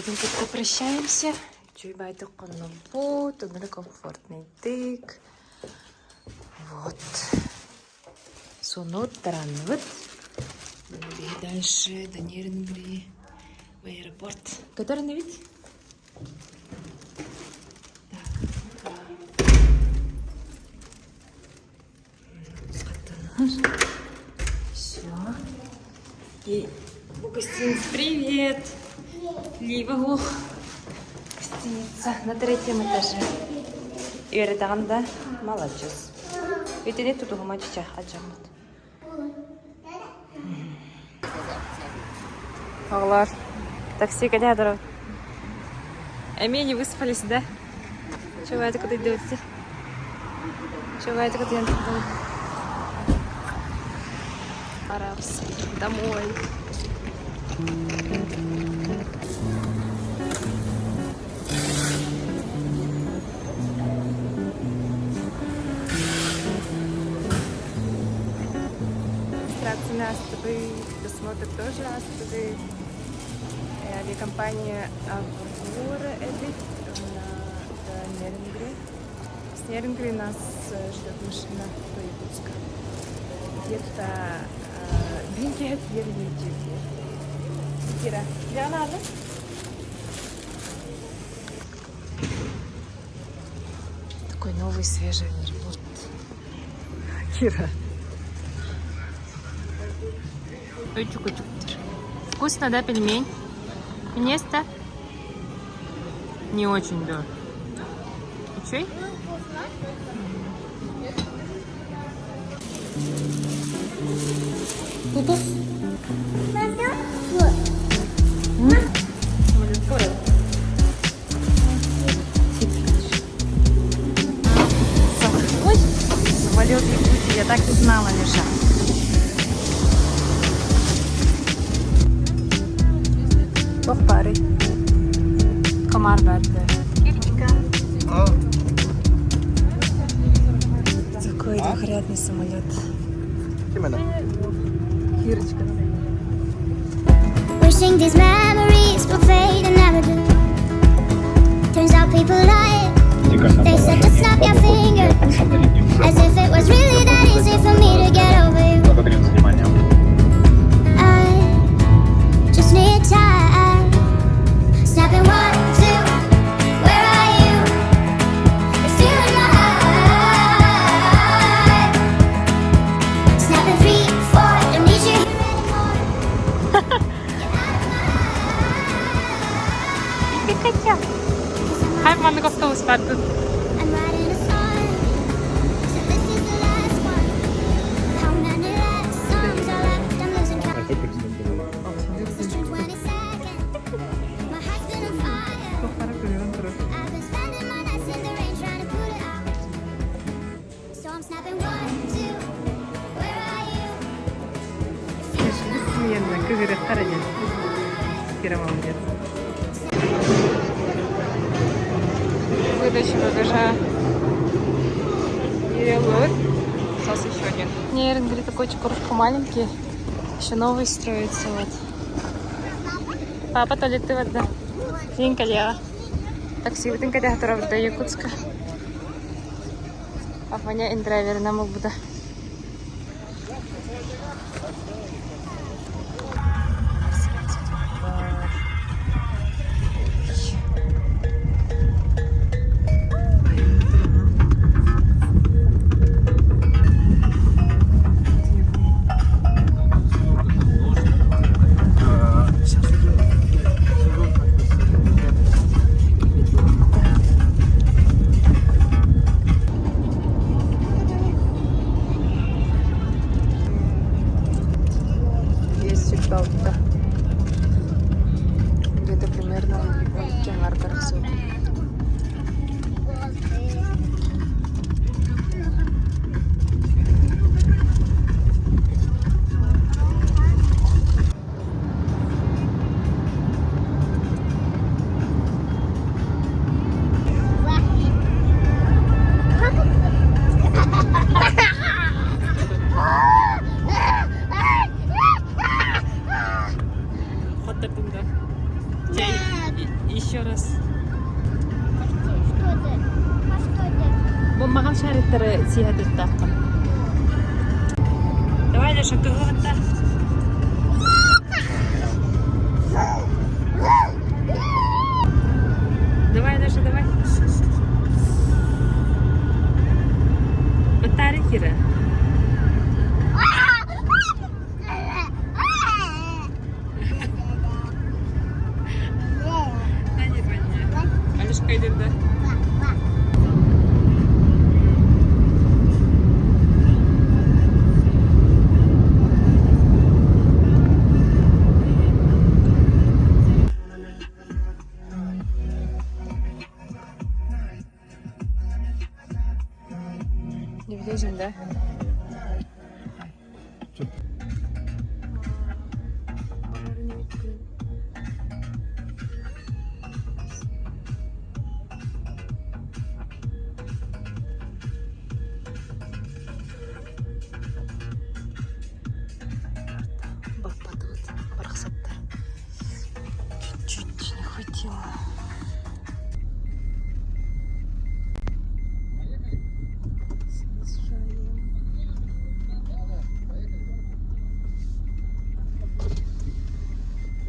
Кирабытын кытта прощаемся. Үчүгэй баайдык хоннубут, онно комфортнайдык. Вот. Сонут таранныбыт. Дальше до Нерюнгри в аэропорт. Который ведь? Так, Все. И гостиница. Привет! Лива Гостиница на третьем этаже. Үөрэтаҕын да молодец. Итини тутуһума чичах алдьаммыт. Оҕолор, такси кэлэ турабыт. Эмиэ не выспались, да? Чего это куда идете? Чего это куда Арабс. Домой. Регистрация астыбы, досмотр тоже астыбы. Авиакомпания Аврора эбит на Нерюнгри. С Нерюнгри нас ждет машина до Якутска. Где-то Бинкет Кира, я надо? Такой новый свежий аэропорт. Кира. Вкусно, да, пельмень? Место? Не очень, да. Үчүй? Тутус? Ой, самолет Якутии, я так и знала, Миша. Туох баарый? Комар барды. Кирочка. Такой двухрядный самолет. Кирочка. Wishing these memories will fade and never do. Turns out people lie. They said just snap your fingers. As if it was really that easy for me to get over you. Благодарим за внимание. I just need time. Snapping one, two, where are you? It's still in my heart. Snapping three, four, don't need you here anymore. Хай маннык автобус бардын. I'm writing a song. So this is the last one. How many last songs are left? I'm losing count. It's June 22nd. My heart's been on fire. I've been spending my nights in the rain trying to put it out. So I'm snapping one, two. Where are you? Смена, кыгырыктар эден. Кира молодец. Выдача багажа. Перелот. Остался еще один. Нерюнгри такой чекурушка маленький. Еще новый строится вот. Папа туалеты вот да. Динка лева. Такси бытын кэтэһэ турабыт до Якутска. Папаня индрайверынан булбута. Сиһэ туттааххын. Давай, Леша, кыһылытта. Давай, Леша, давай. Батарея хира. Алешка идет, да? Не влезем, да? Баппатыбыт барахсаттар. Чуть-чуть не хватило. Съезжаем.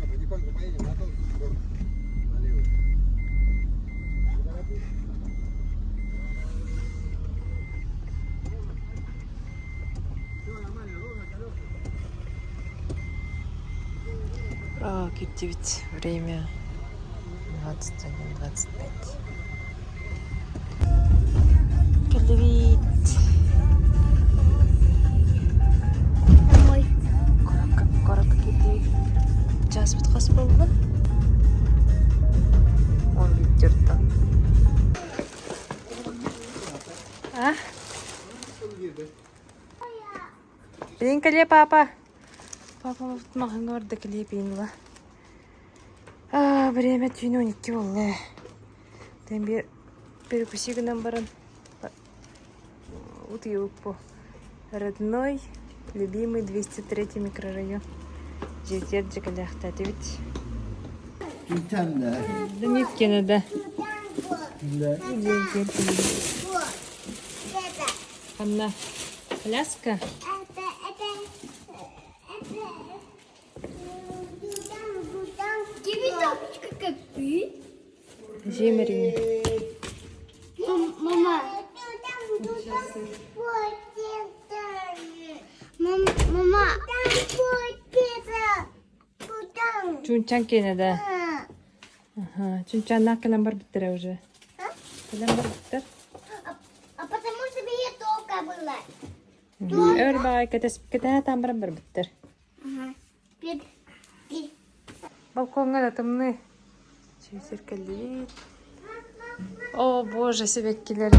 Потихоньку поедем на тот город, налево. Не торопись. Все нормально, ровно колеса. Кирдибит время 21.25. Кэллибит. Домой. Куоракка, куоракка киирдибит. Чааспыт хас буолла? Он бүттүртэн. А? Билин кэлиэ папа. Папа маҕаһыыҥҥа барда кэлиэ пиинла. А, время түүн 12 буолла. Тэн биир перекуси гынан баран утуйбуппу. Родной, любимый 203 микрорайон. Дьиэтигэр дьэкэлээхтээтибит. Тутанда. Ниткина, да. Да. Анна, коляска? Тебе тапочка, как ты. Жемерин. Мама. Мама. Чуунчаан киэнэ да. Ага, Чуунчааннаах кэлэн барбыттара уже. Кэлэн барбыттар. А потому что мне только было. Өр баҕай кэтэспиккэ таан баран барбыттар. Балкоҥҥа да тымныы. Чүүсүр кэллибит. О, боже, сибэккилэр.